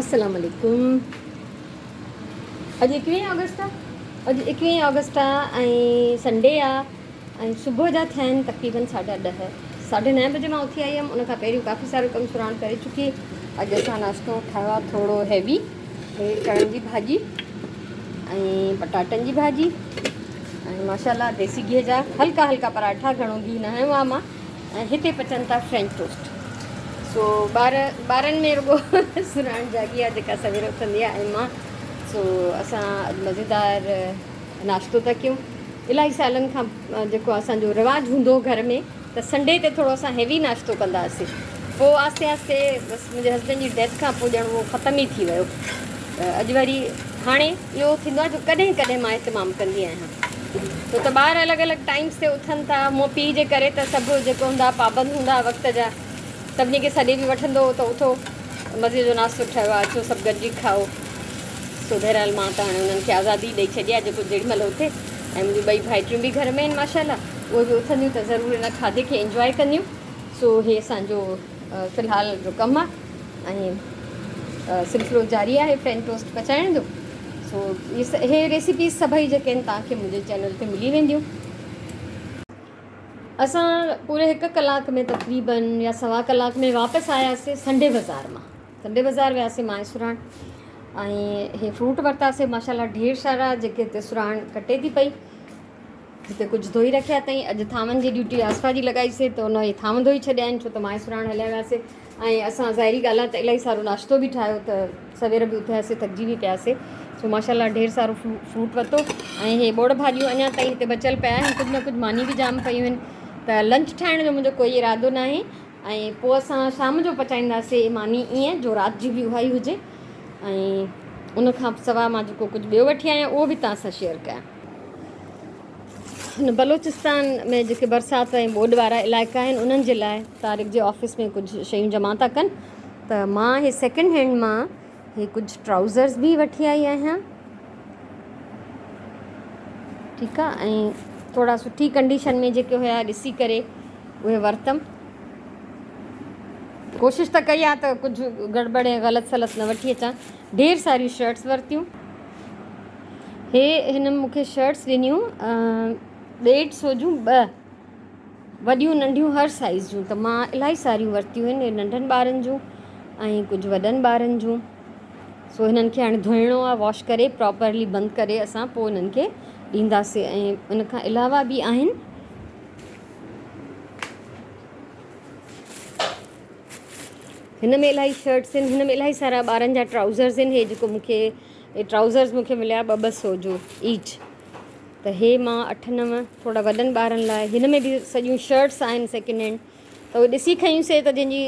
السلام عليڪم اڄ ايڪويهين آگسٽ آ اڄ ايڪويهين آگسٽ آ ۽ سنڊي آ ۽ صبح جا ٿيا آهن تقريبن ساڍا ڏهه ساڍي نائين بجي مان اٿي آئي هيم ان کان پهريون ڪافي سارو ڪم سراڻ ڪري چڪي اڄ اسان ناشتو ٺاهيو آ ٿورو هيوي هي چڻن جي ڀاڄي ۽ پٽاٽن جي ڀاڄي ۽ ماشاءالله ديسي گيهه جا هلڪا هلڪا پراٺا گهڻو گيهه نه هنيو آ مان ۽ هتي پچن ٿا فرينچ ٽوسٽ سو ٻار ٻارن ۾ رڳو سرهاڻ جاڳي آهي جيڪا سوير اٿندي آهي ۽ مان سو اسان اڄ مزيدار ناشتو ٿا ڪيون الاهي سالن کان جيڪو اسانجو رواج هوندو هو گهر ۾ ته سنڊي تي ٿورو اسان هيوي ناشتو ڪندا هئاسين پوء آهستي آهستي بس منهنجي هسبينڊ جي ڊيٿ کان پوء ڄڻ اهو ختم ئي ٿي ويو ته اڄ وري هاڻي اهو ٿيندو آهي جو ڪڏهن ڪڏهن مان اهتمام ڪندي آهيان ڇو ته ٻار الڳ الڳ ٽائيمز تي اٿن ٿا مون پيء جي ڪري ته سڀ جيڪو هوندا پابند هوندا وقت جا سڀني کي سڏي به وٺندو هو ته اٿو مزي جو ناشتو ٺهيو آهي اچو سڀ گڏجي کائو سو بهرحال مان ته هاڻي انهن کي آزادي ڏئي ڇڏي آهي جيڪو جيڏي مهل اٿي ۽ منهنجون ٻئي ڀائٽيون به گهر ۾ آهن ماشاء الله اهي به اٿنديون ته ضرور ان کاڌي کي انجواء ڪنديون سو هي اسانجو في الحال جو ڪم آهي ۽ سلسلو جاري آهي فرينچ ٽوسٽ پچائڻ جو سو هي ريسيپيز سڀئي جيڪي آهن توهان کي منهنجي چينل تي ملي وينديون. اسان پوري هڪ ڪلاڪ ۾ تقريبن يا سوا ڪلاڪ ۾ واپس آياسي سنڊي بازار مان سنڊي بازار وياسي مان ۽ سرهاڻ ۽ هي فروٽ ورتاسي ماشاءالله ڍير سارا جيڪي هتي سرهاڻ ڪٽي ٿي پئي هتي ڪجهه ڌوئي رکيا اٿئين اڄ ٿانون جي ڊيوٽي آصفه جي لڳائي سي ته ان اهي ٿانو ڌوئي ڇڏيا آهن ڇو ته مان ۽ سرهاڻ هليا وياسي ۽ اسان ظاهري ڳالهه آهي ته الاهي سارو ناشتو به ٺاهيو ته سوير به اٿياسي ٿڪجي به پياسي سو ماشاء الله ڍير سارو فروٽ ورتو ۽ هي ٻوڙ ڀاڄيون اڃا تائين هتي بچيل پيا آهن ڪجهه نه ڪجهه ماني به جام پيون آهن ته لنچ ٺاهڻ جو منهنجو ڪوئي ارادو ناهي ۽ پوء اسان شام جو پچائينداسي ماني ائين جو رات جي به اها ئي هجي ۽ ان کان سواء مان جيڪو ڪجهه ٻيو وٺي آيان اهو به توهان سان شيئر ڪيان. هن بلوچستان ۾ جيڪي برسات ۽ ٻوڏ وارا علائقا آهن انهن جي لاء طارق جي آفيس ۾ ڪجهه شيون جمع ٿا ڪن ته مان هي سيڪنڊ هينڊ مان هي ڪجهه ٽرائوزرز به وٺي آئي آهيان ٺيڪ آ ۽ ٿورا سٺي ڪنڊيشن ۾ جيڪي هيا ڏسي ڪري اهي ورتم ڪوشش ته ڪئي آ ته ڪجهه گڙٻڙ ۽ غلط سلط نه وٺي اچان ڍير ساريون شرٽس ورتيون هي هن مون کي شرٽس ڏنيون ڏيڍ سو جون ٻه وڏيون ننڍيون هر سائيز جون ته مان الاهي ساريون ورتيون آهن هي ننڍن ٻارن جون ۽ ڪجهه وڏن ٻارن جون سو هنن کي هاڻي ڌوئڻو آهي واش ڪري پراپرلي بند ڪري اسان پوء هنن کي ڏينداسي ۽ ان کان علاوه به آهن هن ۾ الاهي شرٽس آهن هن ۾ الاهي سارا ٻارن جا ٽرائوزرز آهن هي جيڪو مون کي هي ٽرائوزرز مون کي مليا ٻه ٻه سو جو ايچ ته هي مان اٺ نو ٿورا وڏن ٻارن لاء هن ۾ به سڄيون شرٽس آهن سيڪنڊ هينڊ ته اهي ڏسي کنيون سي ته جنهن جي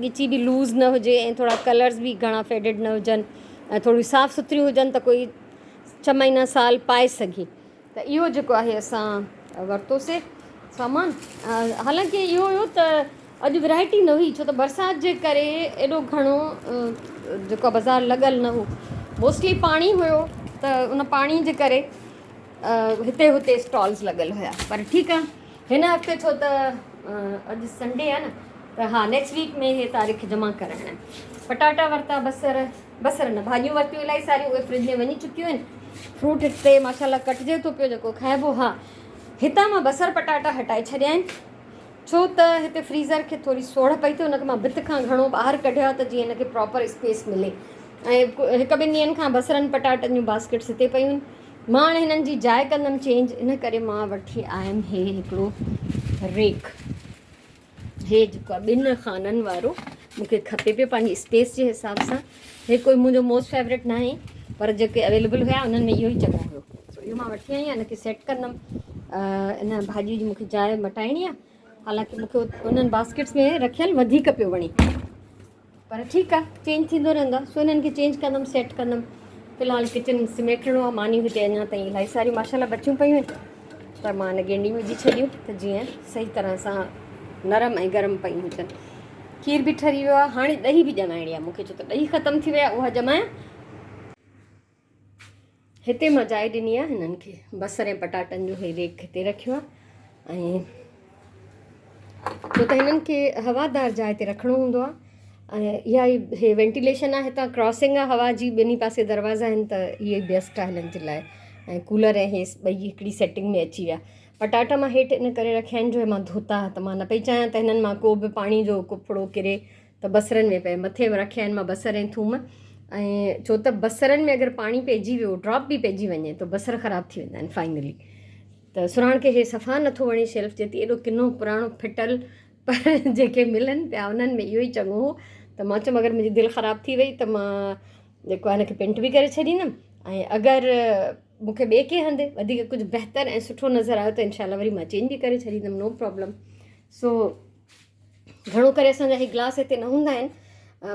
ڳچي به لوز نه هجي ۽ ٿورا ڪلرز به گهڻا فيڊڊ نه هجن ۽ ٿوريون صاف سٿريون هجن ته ڪوئي ڇهه مهينا سال پائي سگهي ته اهو جيڪو آهي اسان ورتوسي سامان حالانڪه اهو هيو ته اڄ ورائٽي نه هئي ڇو ته برسات جي ڪري ايڏو گهڻو جيڪو بازار لڳل نه هو موسٽلي پاڻي هيو ته ان پاڻي جي ڪري هتي هتي اسٽالز لڳل هيا پر ٺيڪ آهي هن هفتي ڇو ته اڄ سنڊي آهي نه ته ها نيڪسٽ ويڪ ۾ هي تاريخ جمع ڪرائڻا آهن پٽاٽا ورتا بصر بصر نه ڀاڄيون ورتيون الاهي ساريون اهي فرج ۾ وڃي چڪيون آهن فروٽ هتي ماشاءالله ڪٽجي ٿو پيو جيڪو کائبو ها هتان مان بصر پٽاٽا هٽائي ڇڏيا آهن ڇو ته هتي فريزر کي ٿوري سوڙهه پئي ٿي ان کي مان ڀت کان گهڻو ٻاهر ڪڍيو آهي ته جيئن هن کي پراپر اسپيس ملي ۽ هڪ ٻن ڏينهن کان بصرن پٽاٽن جون باسڪيٽس هتي پيون آهن مان هاڻي هنن جي جاء ڪندم چينج ان ڪري مان وٺي آيم هي هڪڙو ريڪ هي جيڪو آهي ٻن خانن وارو مون کي کپي پيو پنهنجي اسپيس جي حساب سان هي ڪوئي منهنجو موسٽ فيورٽ ناهي پر جيڪي اويليبل هيا انهن ۾ اهو ئي چڱو هيو سو اهو مان وٺي آئي آهيان ان کي سيٽ ڪندم ان ڀاڄي جي مون کي جاء مٽائڻي آهي حالانڪه مون کي انهن باسڪيٽس ۾ رکيل وڌيڪ پيو وڻي پر ٺيڪ آ چينج ٿيندو رهندو آ سو انهن کي چينج ڪندم سيٽ ڪندم في الحال ڪچن سميٽڻو آ مانيون هتي اڃا تائين الاهي ساريون ماشاءالله بچيون پيون آهن ته مان ان گينڊي ۾ وجهي ڇڏيون ته جيئن صحيح طرح سان نرم ۽ گرم پيون هجن کير به ٺري ويو آ هاڻي ڏهي به ڄمائڻي آ مونکي ڇو ته ڏهي ختم ٿي وئي آ اها ڄمايان هتي مان جاء ڏني آهي هنن کي بصر ۽ پٽاٽن جو هي ريڪ هتي رکيو آهي ۽ ڇو ته هنن کي هوادار جاء تي رکڻو هوندو آهي ۽ اها ئي هي وينٽيليشن آهي هتان ڪراسنگ آهي هوا جي ٻنهي پاسي دروازا آهن ته اهو ئي بيسٽ آهي هنن جي لاء ۽ ڪولر ۽ هي ٻئي هڪڙي سيٽنگ ۾ اچي ويا. پٽاٽا مان هيٺ ان ڪري رکيا آهن جو هي مان ڌوتا ته مان نه پئي چاهيان ته هنن مان ڪو به پاڻي جو ڪو ڦڙو ڪري ته بصرن ۾ پئي. مٿي رکيا آهن مان بصر ۽ ٿوم ۽ ڇو ته بصرن ۾ اگر پاڻي پئجي ويو ڊراپ به پئجي وڃي ته بصر خراب ٿي ويندا آهن فائنلي. ته سرهاڻ کي هي صفا نٿو وڻي شيلف جيتي ايڏو ڪنو پراڻو ڦٽل پر جيڪي ملن پيا انهن ۾ اهو ئي چڱو هو ته مان چيم اگر منهنجي دل خراب ٿي وئي ته مان جيڪو آهي هن کي پينٽ به ڪري ڇڏيندم ۽ اگر مون کي ٻئي ڪنهن هنڌ وڌيڪ ڪجهه بهتر ۽ سٺو نظر آيو ته انشاء الله وري مان چينج به ڪري ڇڏيندم نو پرابلم. سو گهڻو ڪري اسان جا هي گلاس هتي نه هوندا آهن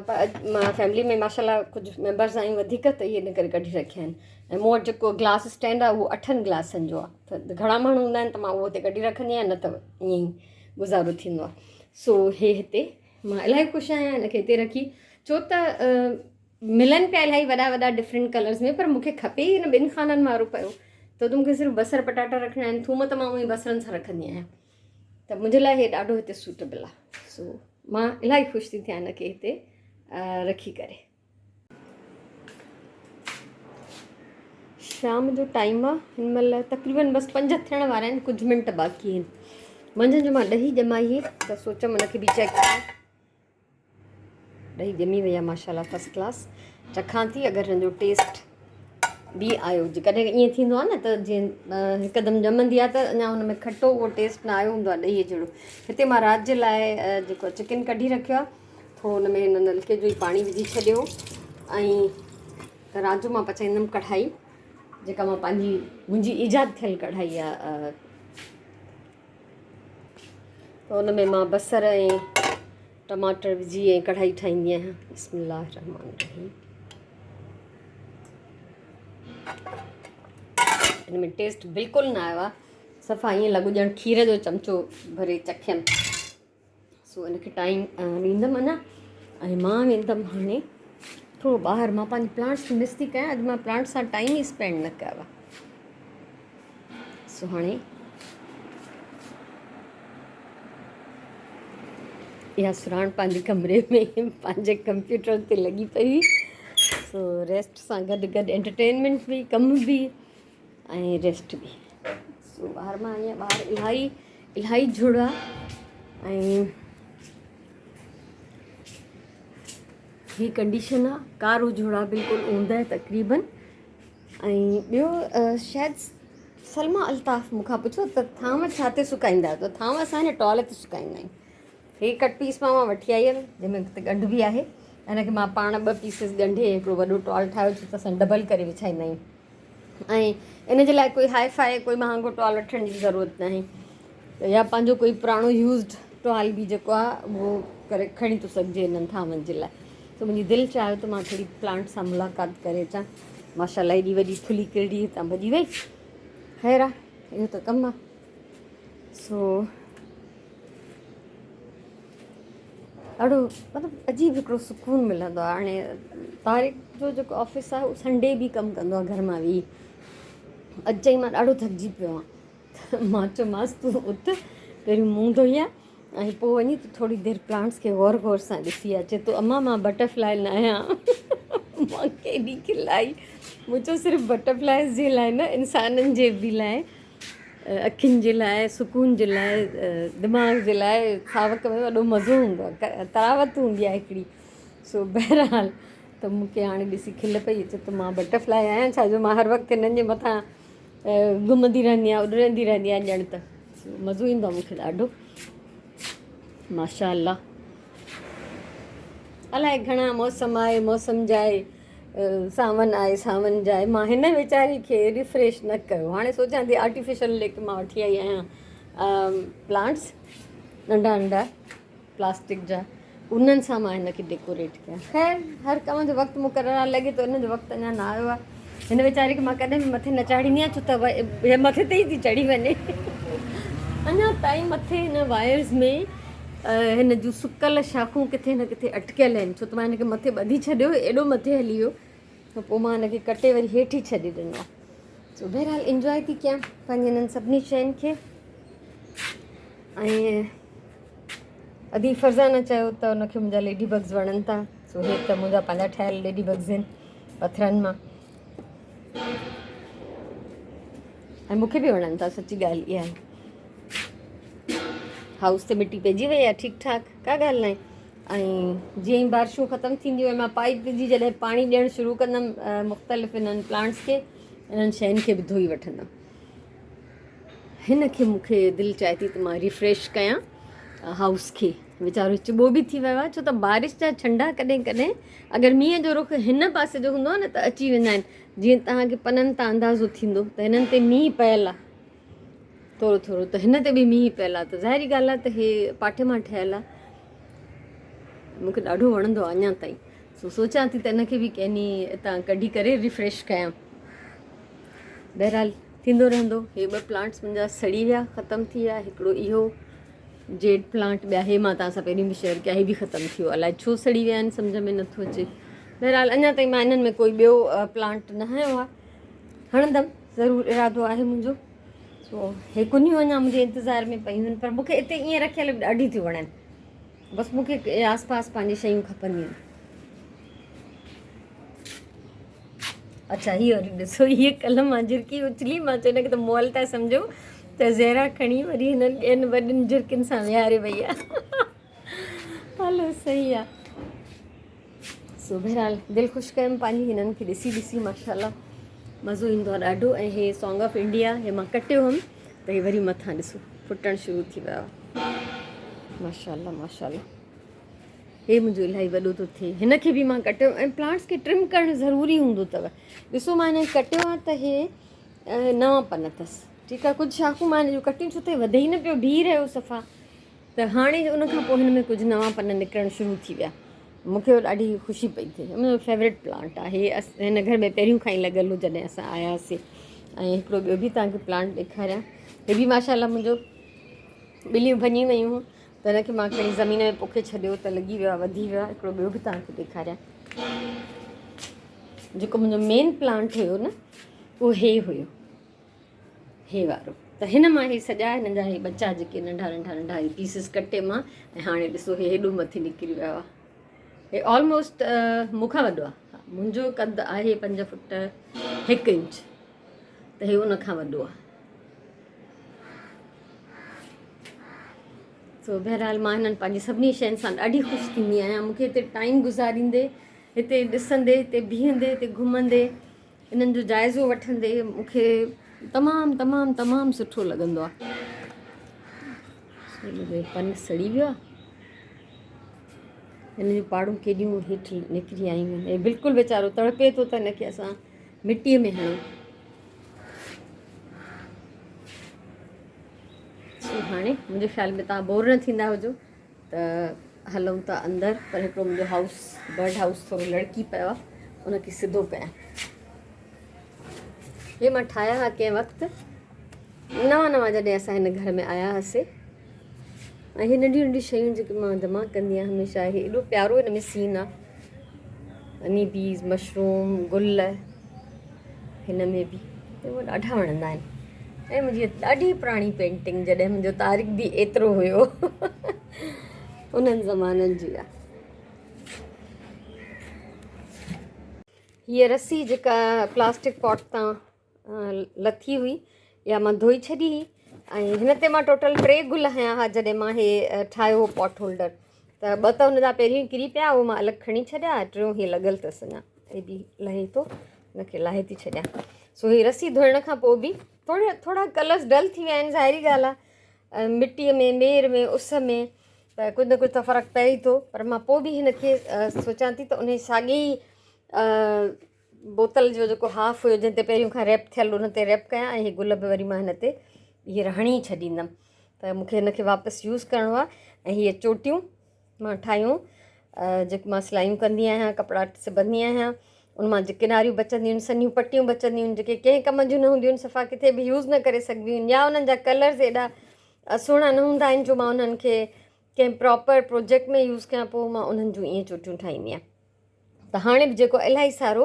پر اڄ مان فيملي ۾ ماشاء الله ڪجهه ميمبرز آهيون وڌيڪ ته اهي ان ڪري ڪڍي رکيا آهن ۽ مون وٽ جيڪو گلاس اسٽينڊ آهي اهو اٺن گلاسن جو آهي ته گهڻا ماڻهو هوندا آهن ته مان اهو هتي ڪڍي رکندي آهيان نه ته ائين ئي گذارو ٿيندو آهي. سو هي هتي مان الاهي خوش آهيان هن کي هتي رکي ڇو ته ملن پيا الاهي وڏا وڏا ڊفرنٽ ڪلرز ۾ پر مونکي کپي ئي هن ٻن خانن وارو پيو ته مونکي صرف بصر پٽاٽا رکڻا آهن ٿوم ته مان اونئي بصرن سان رکندي آهيان ته منهنجي لاء هي ڏاڍو هتي سوٽيبل آهي سو مان الاهي خوش ٿي ٿيان هن کي هتي رکي ڪري. شام جو ٽائيم آ هن مهل تقريبن بس 5 ٿيڻ وارا آهن ڪجهه منٽ باقي آهن منجهند جو مان ڏهي ڄمائي هئي ته سوچيم ان کي به چيڪ ڪيان. ڏهي ڄمي وئي آهي ماشاءالله فرسٽ ڪلاس چکان ٿي اگر هن جو ٽيسٽ به آيو جي ڪڏهن ائين ٿيندو آهي نه ته جيئن هڪدم ڄمندي آهي ته اڃا هن ۾ کٽو اهو ٽيسٽ نه آيو هوندو آهي ڏهي جهڙو. هتي مان رات جي لاء جيڪو چڪن ڪڍي رکيو آهي ٿورو هن ۾ هن نلڪي جو ئي پاڻي وجهي ڇڏيو ۽ ته رات جو مان پچائيندم ڪڙهائي جيڪا مان پنهنجي منهنجي ايجاد ٿيل ڪڙهائي آهي. ته ان ۾ مان بصر ۽ ٽماٽر وجهي ۽ ڪڙهائي ٺاهيندي آهيان بسم الله الرحمن الرحيم ان ۾ ٽيسٽ بلڪل نه آيو آهي صفا ائين لڳو ڄڻ کير جو چمچو ڀري چکيم سو ان کي ٽائيم ڏيندم اڃا ۽ مان ويندم هاڻي ٿورو ٻاهر مان پنهنجي پلانٽس کي مس ٿي ڪيان اڄ مان پلانٽس سان ٽائيم ئي اسپينڊ نه ڪيو آهي سو هاڻي اها سراڻ پنهنجي ڪمري ۾ پنهنجي ڪمپيوٽر تي لڳي پئي هئي سو ريسٽ سان گڏ گڏ انٽرٽينمينٽ به ڪم به ۽ ريسٽ به. سو ٻاهر مان آئي آهيان ٻاهر الاهي الاهي جھڙ آ ۽ هي ڪنڊيشن آ ڪارو جھڙ آ بلڪل اوندهه تقريبن ۽ ٻيو شايد سلميٰ الطاف مون کان پڇيو ته ٿانو ڇا تي سڪائيندا آهيو ته ٿانو اسان هن ٽال تي سڪائيندا آهيون هي ڪٽ پيس مان وٺي آئي هيم جنهن ۾ ڳنڍ به آهي هن کي مان پاڻ ٻه پيسز ڳنڍي هڪڙو وڏو ٽال ٺاهيو ڇو ته اسان ڊبل ڪري وڇائيندا آهيون ۽ ان جي لاء ڪوئي هاء فاء ڪوئي مهانگو ٽوال وٺڻ جي ضرورت ناهي يا پنهنجو ڪوئي پراڻو يوزڊ ٽوال به جيڪو آهي اهو ڪري کڻي ٿو سگهجي انهن ٿانون جي لاء ته منهنجي دل چاهيو ته مان ٿوري پلانٽ سان ملاقات ڪري اچان ماشاء الله ايڏي وڏي ٿلهي ڪرڙي هتان ڀڄي وئي خير آهي اهو ته ڪم آهي سو ڏاڍو مطلب عجيب هڪڙو سڪون ملندو آهي هاڻي طارق جو جيڪو آفيس آهي اهو سنڊي به ڪم ڪندو آهي گهر مان ويهي اڄ چئي مان ڏاڍو ٿڪجي پيو آهيان ته مان چيومانس تون اٿ پهريون منهن ڌوئي آ ۽ پوء وڃي تون ٿوري دير پلانٽس کي غور غور سان ڏسي آ چئي ٿو امان مان بٽرفلائي نه آهيان مان ڪيڏي کل آئي مون چيو صرف بٽرفلائز جي لاء نه انسانن جي به لاء اکين جي لاء، سڪون جي لاء، دماغ جي لاء ساوڪ ۾ وڏو مزو هوندو آهي، تراوت هوندي آهي هڪڙي. سو بهرحال ته مون کي هاڻي ڏسي کل پئي اچي ته مان بٽرفلائي آهيان ڇا جو مان هر وقت هنن جي مٿان گهمندي رهندي آهيان، اڏرندي رهندي آهيان ڄڻ ته. سو مزو ايندو آهي مون کي ڏاڍو. ماشاء الله. الائي گهڻا موسم آهي موسم جائي. ساون آهي ساون جاء مان هن ويچاري کي ريفريش نه ڪيو هاڻي سوچان ٿي آرٽيفيشل ليڪ مان وٺي آئي آهيان پلانٽس ننڍا ننڍا پلاسٽڪ جا انهن سان مان هن کي ڊيڪوريٽ ڪيان خير هر ڪم جو وقت مقرر آهي لڳي ٿو ان جو وقت اڃا نه آيو آهي هن ويچاري کي مان ڪڏهن به مٿي نه چاڙهيندي آهيان ڇو ته هي مٿي تي ئي ٿي چڙهي وڃي اڃا تائين مٿي هن وائرز ۾ هن جون سڪل شاخون ڪٿي نه ڪٿي اٽڪيل آهن ڇو ته مان هن کي مٿي ٻڌي ڇڏيو ايڏو مٿي هلي ويو ته پوء مان هن کي ڪٽي وري هيٺ ئي ڇڏي ڏنو آهي سو بهرحال انجواء ٿي ڪيان پنهنجي هنن سڀني شين کي ۽ ادي فرزانه چيو ته ان کي منهنجا ليڊي بگز وڻن ٿا، سو هي ته منهنجا پنهنجا ٺاهيل ليڊي بگز آهن پٿرن مان، ۽ مون کي به وڻن ٿا. سچي ڳالهه اها آهي. هائوس تي مٽي پئجي وئي آهي ٺيڪ ٺاڪ، ڪا ڳالهه ناهي. ۽ جيئن ئي بارشون ختم ٿينديون ۽ مان پائيپ وجهي جڏهن پاڻي ڏيڻ شروع ڪندم مختلف انهن پلانٽس کي، انهن شين کي به ڌوئي وٺندم. هن کي مون کي دل چاهي ٿي ته مان ريفريش ڪيان هائوس کي. ويچارو چٻو به ٿي ويو آهي، ڇو ته بارش جا ڇنڊا ڪڏهن ڪڏهن اگر مينهن جو رخ هن پاسي جو هوندو آهي نه ته اچي ويندا آهن. جيئن توهان کي پنن تان اندازو ٿيندو ته هنن تي مينهن پيل آهي ٿورو ٿورو، ته هن تي به مينهن پيل آهي، ته ظاهري ڳالهه آهي ته هي پاٺي مان ٺهيل آهي. مون کي ڏاڍو وڻندو آهي اڃا تائين، سو سوچان ٿي ته ان کي به ڪنهن ڏينهن هتان ڪڍي ڪري ريفريش ڪيان. بهرحال ٿيندو رهندو. هي ٻه پلانٽس منهنجا سڙي ويا، ختم ٿي ويا. هڪڙو اهو جيڊ پلانٽ، ٻيا هي مان توهان سان پهرين به شيئر ڪيا، هي به ختم ٿي ويو. الائي ڇو سڙي ويا آهن، سمجهه ۾ نٿو اچي. بهرحال اڃا تائين مان انهن ۾ ڪوئي ٻيو پلانٽ نه هنيو آهي، هڻندم ضرور، ارادو آهي منهنجو. سو هي ڪنيون اڃا منهنجي انتظار ۾ پيون آهن، پر مون کي اتي ائين رکيل به ڏاڍيون ٿيون وڻن. بس مون کي آس پاس پنهنجي شيون کپنديون آهن. اڇا هي وري ڏسو، هيء ڪلهه مان جهرڪي اڇلي، مان چيو هن کي ته مئل ٿا سمجهو، ته زهرا کڻي وري هنن ٻين وڏين جهرڪين سان ويهاري وئي آهي. هلو صحيح آهي. سو بهرحال دل خوش ڪيم پنهنجي هنن کي ڏسي ڏسي، ماشاءالله مزو ايندو آهي ڏاڍو. ۽ هي سانگ آف انڊيا هي مان ڪٽيو هيم ته هي وري مٿان ڏسو ڦٽڻ شروع ٿي ويو آهي. ماشاءالله ماشاءالله هي منهنجو الاهي وڏو ٿو ٿئي. هن کي به مان ڪٽيو. ۽ پلانٽس کي ٽرم ڪرڻ ضروري هوندو اٿو. ڏسو مان هن کي ڪٽيو آهي ته هي نوان پن اٿس. ٺيڪ آهي، ڪجهه شاخون مان هن جون ڪٽيون ڇو ته وڌي ئي نه پيو، بيهي رهيو صفا. ته هاڻي ان کان پوء هن ۾ ڪجهه نوان پن نڪرڻ شروع ٿي ويا. مون کي ڏاڍي خوشي پئي ٿئي. منهنجو فيورٽ پلانٽ آهي. هن گهر ۾ پهريون کان ئي لڳل هو جڏهن اسان آياسي. ۽ هڪڙو ٻيو به توهان کي پلانٽ ڏيکاريان. هي به ماشاء الله منهنجو ٻليون ڀڃي ويون هيون ته هن کي مان کڻي زمين ۾ پوکي ڇڏيو ته لڳي ويو آهي، وڌي ويو آهي. هڪڙو ٻيو به توهان کي ڏيکاريان. جيڪو منهنجو مين پلانٽ هيو نه اهو هي هيو، هي وارو. ته هن مان هي سڄا هن جا هي ٻچا جيڪي ننڍا ننڍا ننڍا هي پيسز ڪٽي مان، ۽ هاڻي ڏسو هي هيڏو مٿي نڪري ويو آهي. هي آلموسٽ مون کان وڏو آهي. منهنجو قد آهي 5 فٽ 1 انچ، ته هي ان کان وڏو آهي. سو بهرحال مان هنن پنهنجي سڀني شين سان ڏاڍي خوش ٿيندي آهيان. مون کي هتي ٽائيم گذاريندي، هتي ڏسندي، هتي بيهندي، هتي گهمندي، انهن جو جائزو وٺندي مون کي تمام تمام تمام سٺو لڳندو آهي. پن سڙي ويو آهي، هن جون پاڙون ڪيڏيون هيٺ نڪري آيون آهن. هي بلڪل ويچارو تڙپي ٿو ته هن کي اسان مٽيء ۾ هڻون. سو هاڻي منهنجي خيال ۾ توهان بور نه ٿيندا هجو ته هلون ٿا اندر. پر هڪڙو منهنجو هائوس برڊ هائوس ٿورو لڙڪي پيو آهي، ان کي سڌو ڪيان. هي مان ٺاهيا هئا ڪنهن وقت نوان نوان جڏهن اسان هن گهر ۾ آيا هئاسي. ۽ هي ننڍيون ننڍيون شيون جيڪي مان جمع ڪندي آهيان هميشه، هي ايڏو پيارو هن ۾ سين آهي. هني بيز، مشروم، گل هن ۾ به اهي ڏاڍا وڻندا آهن. ۽ منهنجي ڏاڍي پراڻي پينٽنگ جڏهن منهنجو طارق به ايترو هيو انهن زمانن جي آهي. هيء رسي جيڪا پلاسٽڪ پاٽ تان لٿي هئي اها مان ڌوئي ڇڏي هئي ۽ هن تي مان ٽوٽل 3 گل هنيا هئا جڏهن مان هي ٺاهيو هو پاٽ هولڊر. ته ٻه ته هن جا پهريون ڪري پيا، اهو مان الڳ کڻي ڇڏيا، ٽيون هي لڳل اٿس اڃا، هي به لهي ٿو، هن کي لاهي ٿي ڇڏيان. سو هي رسي ڌوئڻ کان پوء به ٿوري ٿورا ڪلرس ڊل ٿي ويا آهن، ظاهري ڳالهه آهي مٽيء ۾ مير ۾ اس ۾ ته ڪجهه نه ڪجهه ته فرق پئي ئي ٿو. پر مان پوء به هن کي سوچان ٿي ته ان ساڳي ئي بوتل جو جيڪو هاف هيو جنهن تي پهريون کان ريپ ٿيل ان تي ريپ ڪيان ۽ هي گل به وري مان هن تي ٻيهر هڻي ڇڏيندم. ته مون کي هن کي واپس يوز ڪرڻو آهي. ۽ هيء چوٽيون مان ٺاهيون جيڪي مان سلايون ڪندي آهيان، ڪپڙا سبندي آهيان، ان مان جيڪي ڪناريون بچنديون آهن، سنهيون پٽيون بچنديون آهن جيڪي ڪنهن ڪم جون نه هونديون آهن، صفا ڪٿي به يوز نه ڪري سگهبيون آهن، يا انهن جا ڪلرز ايڏا سهڻا نه هوندا آهن جو مان انهن کي ڪنهن پراپر پروجيڪٽ ۾ يوز ڪيان، پوء مان انهن جون ائين چوٽيون ٺاهيندي آهيان. ته هاڻي به جيڪو الاهي سارو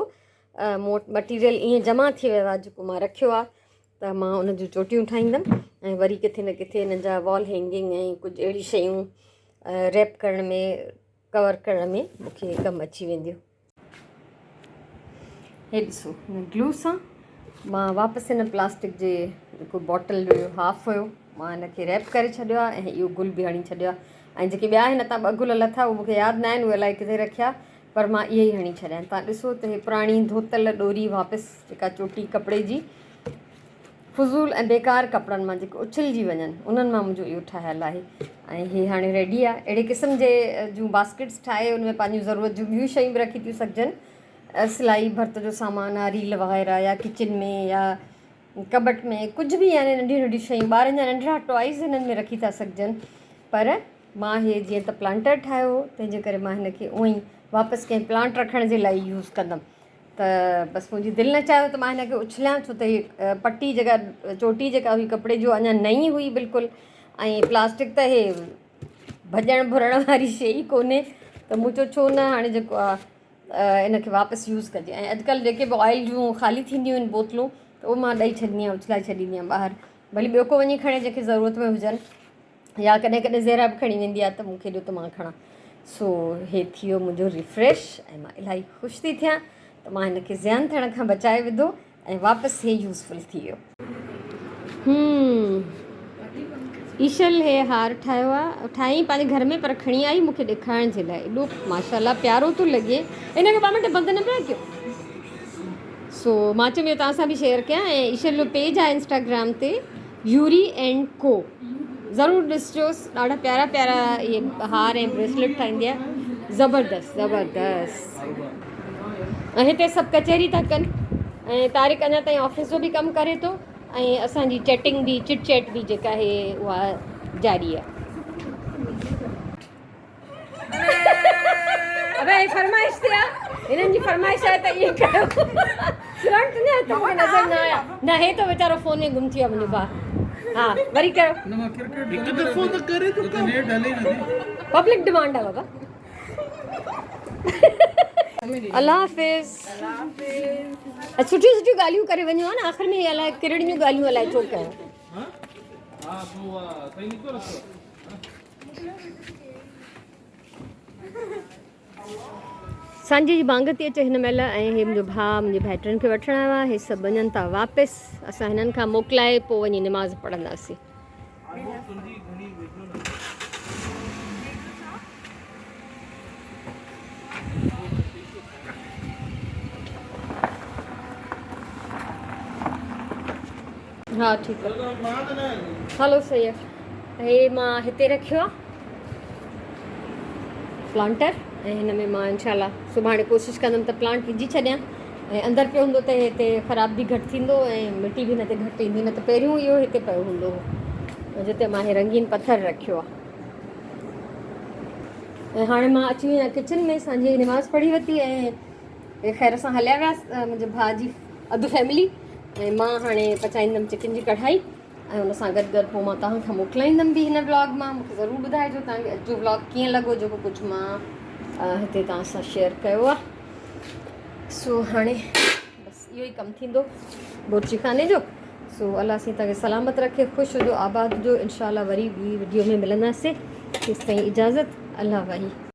مون وٽ مٽيريل ائين جمع ٿي ويو آهي جيڪو مان رکيو آهي، ته مان ان جون چوٽيون ٺاهيندم ۽ وري ڪٿي نه ڪٿي انهن جا وال هينگنگ ۽ ڪجهه اهڙي شيون ريپ ڪرڻ ۾ ڪور ڪرڻ ۾ مون کي ڪم اچي وينديون. هي ڏسو هن گلو سان مان واپس هن پلاسٽڪ جي جيڪو باٽل جو هاف هيو مان هن کي ريپ ڪري ڇڏيو آهي ۽ اهو گل به هڻي ڇڏيو آهي ۽ جيڪي ٻيا هن تان ٻه گل لٿا اهي مونکي ياد نه آهن اهي الائي ڪٿي رکيا پر مان اهي ئي هڻي ڇڏيا آهن تان ڏسو ته هي پراڻي ڌوتل ڏوري واپس جيڪا چوٽي ڪپڙي جي فضول ۽ بيڪار ڪپڙن مان جيڪي اڇلجي وڃن انهن مان منهنجو اهو ٺاهيل آهي ۽ هي هاڻي ريڊي آهي اهڙي قسم جي جون باسڪيٽس ٺاهي ان ۾ پنهنجون ضرورت جون ٻيون شيون به رکي ٿيون سگهجن سلائي ڀرت جو سامان آهي ريل وغيره يا ڪچن ۾ يا ڪٻٽ ۾ ڪجهه به يعني ننڍيون ننڍيون شيون ٻارن جا ننڍڙا ٽوائز هنن ۾ رکي ٿا سگهجن پر مان هي جيئن ته پلانٽر ٺاهيو هو تنهن جي ڪري مان هن کي اونئي واپس ڪنهن پلانٽ رکڻ جي لاء يوز ڪندم ته بس منهنجي دل نه چاهيو ته مان هن کي اڇليان ڇو ته هي پٽي جيڪا چوٽي جيڪا هئي ڪپڙي جو اڃا نئين هئي بلڪل ۽ پلاسٽڪ ته هي ڀڄڻ ڀرڻ واري شيء ئي ڪونهي ته مون چيو ڇو نه هاڻي جيڪو آهي ان کي واپس يوز ڪجي ۽ اڄڪلهه جيڪي به آئل جون خالي ٿينديون آهن بوتلون ته اهو مان ڏئي ڇڏيندي آهيان اڇلائي ڇڏيندي آهيان ٻاهر ڀلي ٻيو ڪو وڃي کڻي جنهن کي ضرورت ۾ هجن يا ڪڏهن ڪڏهن زهرا به کڻي ويندي آهي ته مون کي ڏيو ته مان کڻان سو هي ٿي ويو منهنجو ريفريش ۽ مان الاهي خوش ٿي ٿيان ته مان هن کي زيان ٿيڻ کان بچائي وڌو ۽ واپس هي يوزفل ٿي ويو. هم ايشل هي هار ٺاهيو آ ٺاهيائين پنهنجي گهر ۾ پر کڻي آئي مون کي ڏيکارڻ جي لاء ايڏو ماشاءالله پيارو ٿو لڳي ان کي ٻه منٽ بند نه پيا ڪيو سو مان چيم اهو توهان سان به شيئر ڪيان ۽ ايشل جو پيج آهي انسٽاگرام تي يوري اينڊ ڪو ضرور ڏسجوس ڏاڍا پيارا پيارا اهي هار ۽ بريسليٽ ٺاهيندي آهي زبردست زبردست ۽ هتي سڀ ڪچهري ٿا ڪن ۽ طارق اڃا تائين آفيس جو به ڪم ڪري ٿو ۽ اسان جي چيٽنگ به چٽ چيٽ به جيڪا آهي اها جاري آهي. ابي هي فرمائش تي آ هنن جي فرمائش آهي ته ائين ڪيو سرڻ تنهنجا هٿ مونکي نظر نه آيا نه هي ته ويچارو فون ۾ گم ٿي ويو منهنجو ڀاء ها وري ڪيو نه مان ڪرڪيٽ هڪ دفعو ته ڪري ٿو ته نيٽ هلي نه ٿي پبلڪ ڊمانڊ آ بابا الله حافظ سٺيون سٺيون ڳالهيون ڪري وڃو ها نه آخر ۾ هي الائي ڪرڙيون ڳالهيون الائي ڇو ڪيو ها ها پوء صحيح نڪتو رستو سانجهي جي بانگ ٿي اچي هن مهل ۽ هي منهنجو ڀاء منهنجي ڀائٽن کي وٺڻ آيو آهي هي سڀ وڃن ٿا واپس اسان هنن کان موڪلائي پوء وڃي نماز پڙهنداسين. ها ٺيڪ آ هلو صحيح آ هي مان هتي رکيو آ پلانٽر ۽ هن ۾ مان انشاء الله سڀاڻي ڪوشش ڪندم ته پلانٽ وجهي ڇڏيان ۽ اندر پيو هوندو ته هتي خراب به گهٽ ٿيندو ۽ مٽي به هن تي گهٽ ايندي نه ته پهريون اهو هتي پيو هوندو هو جتي مان هي رنگين پٿر رکيو آ ۽ هاڻي مان اچي وئي آهيان ڪچن ۾ سانجهي جي نماز پڙهي ورتي ۽ خير سان هليا ويا منهنجي ڀاء جي اڌ فيملي ۽ مان هاڻي پچائيندم چڪن جي ڪڙهائي ۽ ان سان گڏ گڏ پوء مان توهان کان موڪلائيندم به هن ولاگ مان مونکي ضرور ٻڌائجو توهان کي اڄ جو ولاگ ڪيئن لڳو جيڪو ڪجهه مان هتي توهان سان شيئر ڪيو آهي سو هاڻي بس اهو ئي ڪم ٿيندو بورچي خاني جو سو الله سائين توهان کي سلامت رکي خوش هجو آباد هجو انشاء الله وري ٻي وڊيو ۾ ملنداسين تيستائين اجازت الله واهي.